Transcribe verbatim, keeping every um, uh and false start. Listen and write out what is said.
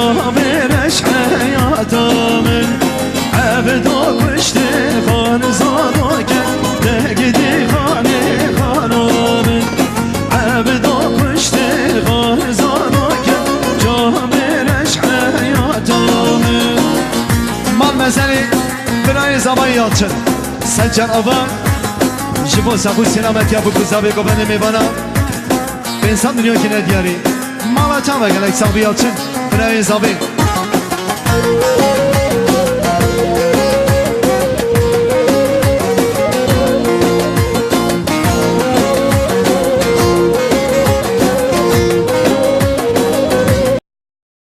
Camêreş heyata min, evda kuştê xan zanoke, degidî xanê xana min, evda kuştê xan zanoke, camêreş heyata min. Mal mezelê birayê Zavayê Yalçin, Sencer Ava, ji bo sax û selametiya bû ku zavê ku benê mêvana, pênc sed milyon kine diyarî. Mala çava gelek sax bi Yalçin, birayê Zavê.